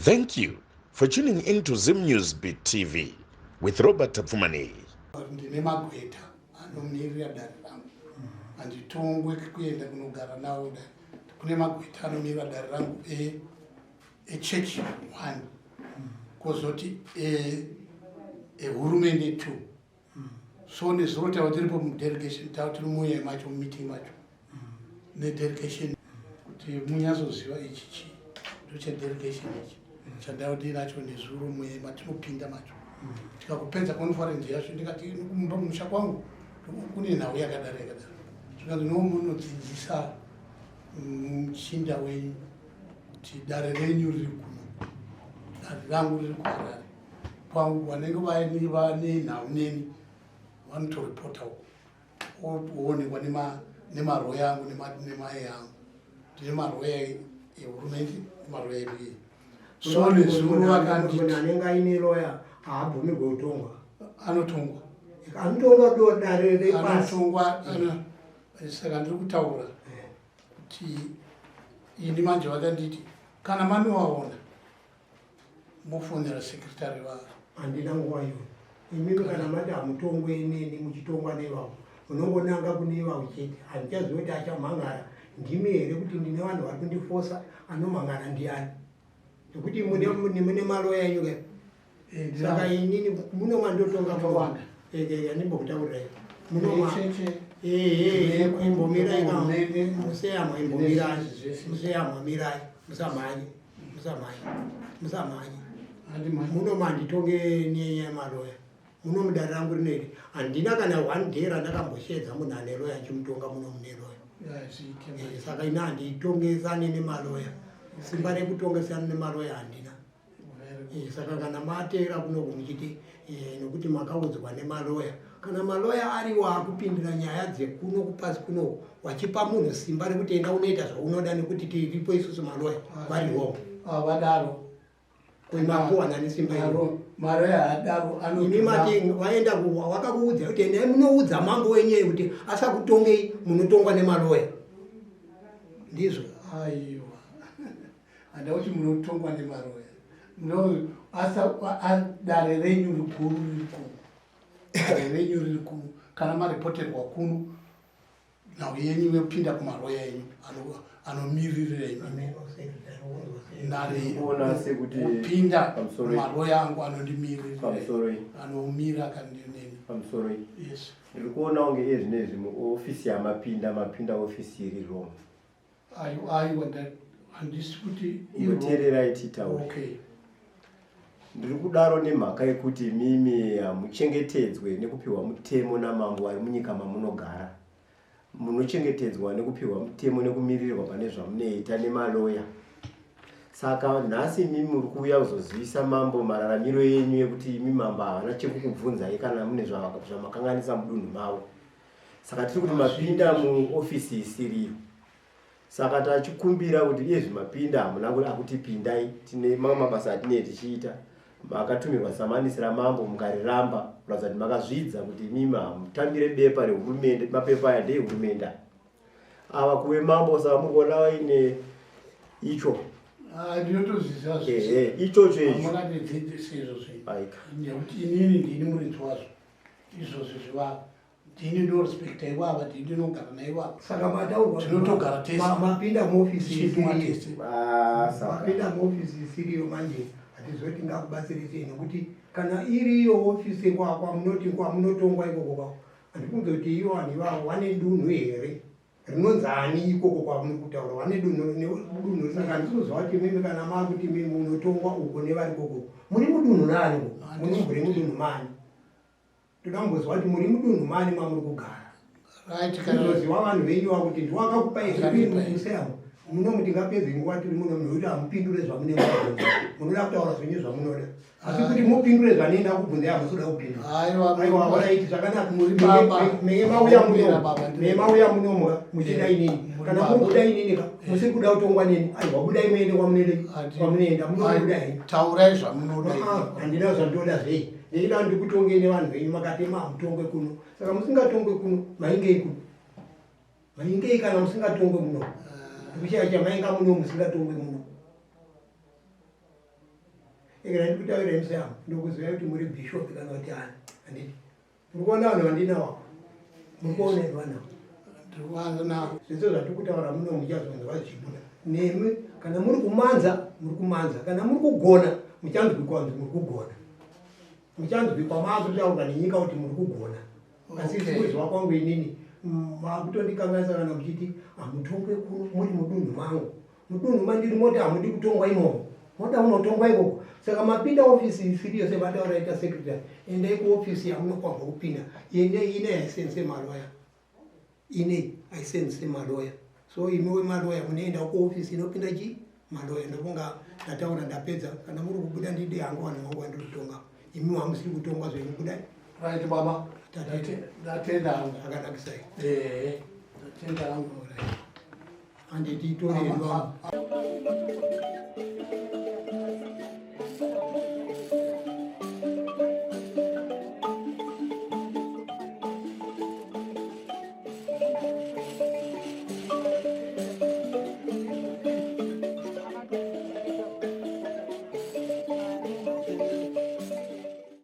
Thank you for tuning in to Zim News Beat TV with Robert Tapfumaneyi. Ndine magweta anomirira dare rangu, handitongwe kuenda kunogara nawo dare. Kune magweta anomirira dare rangu echechi one, kwozoti ehurumende two. So nezuro tava tiripo mudelegation, tava tiri muye macho, mumeeting macho nedelegation, kuti munyatsoziva ichi chii, ndochedelegation ichi chandava ndinacho nezuro muye matinopinda macho. Tikakupedza conference yacho, ndikati musha kwangu kune nhau yakadaro yakadaro. Zvikanzi, "No, munodzidzisa muchinda wenyu kuti dare renyu riri kuno, dare rangu riri kuHarare kwangu. Vanenge vane nhau neni vanotoripota uko, oonekwa nemaroya angu nemai angu. Ndine maroya ehurumende nemaroya edu. So nezuro vakanditi Anenge aine loya haabvumirwe kutongwa. Anotongwa. Anotongwa do dare repasi. Anotongwa. Saka ndiri kutaura kuti ini manje vakanditi kana manovaona mofonera secretary va Handina nguva iyoyo. Imimi kana mati hamutongwe neni, muchitongwa nevavo, munongonanga kune ivavo chete. Handichazivi kuti achamhangara ndimi here, kuti ndine vanhu vari kundifosa. Anomhangara ndiani? Nekuti mune maloya enyu ka. Saka inini muno mandotonga. Akawanda. Andimbokutaurirai. Cheche. Imbomirai. Hurumende. Museyamwa, imbomirai. Zvese. Museyamwa, mirai, musamhanye, musamhanye, musamhanye. Handimhanye. Muno manditonge nemaloya muno mudare rangu rineri, handina kana one day randakambosheedza munhu ane loya achimutonga muno mune loya. Zviite. Saka ina handitongesane nemaloya. Simba rekutongesana nemaloya handina. Saka kana mateera kunoku muchiti nokuti makaudzwa nemaloya, kana maloya ariwo akupindira nyaya dzekuno kupasi kunoku, wachipa munhu simba rekuti enda unoita zvaunoda nekuti tiripo isusu maloya, vari wrong. Vadaro. Kumapuwa nani simba iro? Maloya adaro. Imi mati vaenda wakakuudza kuti endai munoudza mambo wenyeyo kuti asakutongei, munotongwa nemaloya, ndizvo? Aiwa, handa kuti munotongwa nemaroya. No, asa dare renyu rikuru riri kuno, dare renyu riri kuno. Kana maripoterwa kuno nhau yenyu, yopinda kumaroya enyu anomiririra imi. Kuona sekuti Kupinda pamusoro maroya angu anondimiririra. Pamusoro. Anomira akandineni. Pamusoro. Yes. Ndiri kuona kunge iye zvinezvi muofisi yamapinda, mapinda ofisi iri wrong. Aiwa, aiwa, handisi kuti Imboteererai titaure. Okay. Ndiri kudaro nemhaka yekuti mimi hamuchengetedzwe nekupiwa mutemo namambo ari munyika mamunogara. Munochengetedzwa nekupiwa mutemo nekumiririrwa pane zvamunoita nemaloya. Saka nhasi imi muri kuuya kuzozivisa mambo mararamiro enyu ekuti imi mambo havana chekukubvunzai kana mune zvamakanganisa mudunhu mavo. Saka tiri kuti mapinda muofisi isiriyo. Saka tachikumbira kuti iyezvi mapinda, hamuna akuti pindai, tine mamwe mabasa atinee tichiita. Makatumirwa samanisi ramambo mukariramba, kuratidza kuti makazvidza kuti imimi hamutambire bepa rehurumende. Mapepa aya ndeehurumende ava kuve mambo. Saka muri kuona vaine icho. Ah, ndinotozviziva. Ehe, ichocho icho. Hamungandidzidzisi izvozvo. Aika. Nekuti inini ndini muridzi wazvo izvozvo zviva, ndini ndorespecta ivava, ndini ndinogara naivava. Saka mataurwa Tinotogara tese. Mapinda muofisi Tichitumwa isiriyo. tese. Ah, saka Mapinda muofisi isiriyo manje, hatizoti ngakubatsirisei, nekuti kana iriyo ofisi kwamunoti kwamunotongwa ikoko kwako, handikunze kuti ivo vanhu ivavo vane dunhu here rinonzi ani ikoko kwamuri kutaura. Vane dunhu dunhu. Saka handisi kuziva kuti mimi kana maakuti mimi munotongwa uko nevari koko, muri mudunhu nani ko? Muri mudunhu mani? Toda kumboziva kuti muri mudunhu mani mamuri kugara. Right, kana Kuzoziva vanhu venyu vakuti ndiwakakupa. Akanipa. Museyamo muno tingapedze nguva tiri muno nekuti hamupindure zvamunenge mabvunza. Munoda kutaura zvenyu zvamunoda, asi kuti mupindure zvanoenda kubvunza, hamusi kuda kupindura. Aiwa. Aiwa, alright, zvakanaka. Muri baba. Menge mauya Muri muno, baba, menge mauya munomuka muchida inini. Muri Kana baba. muri kuda inini ka, musiri kuda kutongwa neni, aiwa, budai muende kwamunenge kwamunoenda munobuda henyu. Taurai zvamunoda. Ah, handina zvandoda zvei. Ndechida ndikutongei nevanhu venyu. Makatema hamutongwe kuno. Saka musingatongwe kuno, maingei kuno? Maingei kana musingatongwe muno? Ndikuchaya chamainga muno musingatongwe muno. Ekera ndikutaurira museyamo ndokuzivai kuti muri bishop kana kuti ani handiti muri kuona vanhu vandinawo muri kuona here vanhu Ndikuona. Zvese zvatiri kutaura muno muchazonzwa zvichibuda nemi. Kana muri kumanza, muri kumanza. Kana muri kugona, muchanzwikwa kunzi muri kugona. Muchanzwikwa maakutaurwa nenyika kuti muri kugona. Asi sekuziva kwangu inini, makutondikanganisa kana muchiti hamutongwe kuno muri mudunhu mangu. Mudunhu mandiri moti hamudi kutongwa imomo, moda kunotongwa ikoko. Saka mapinda ofisi isiriyo semataura ita secretary. Endai kuofisi yamunokwanwa kupinda. Ine ine haisense maloya, ine haisense maloya. So imi wemaloya munoenda kuofisi inopinda chi maloya. Ndofunga ndataura, ndapedza. Kana muri kubuda, ndide hangu vanhu vangu vandiri kutonga. Imi hamusiri kutongwa zvenyu, budai. Right baba. Ndatenda hangu. Akanakisai. Ehe, ndatenda hangu. Handiti, tore hedu vangu.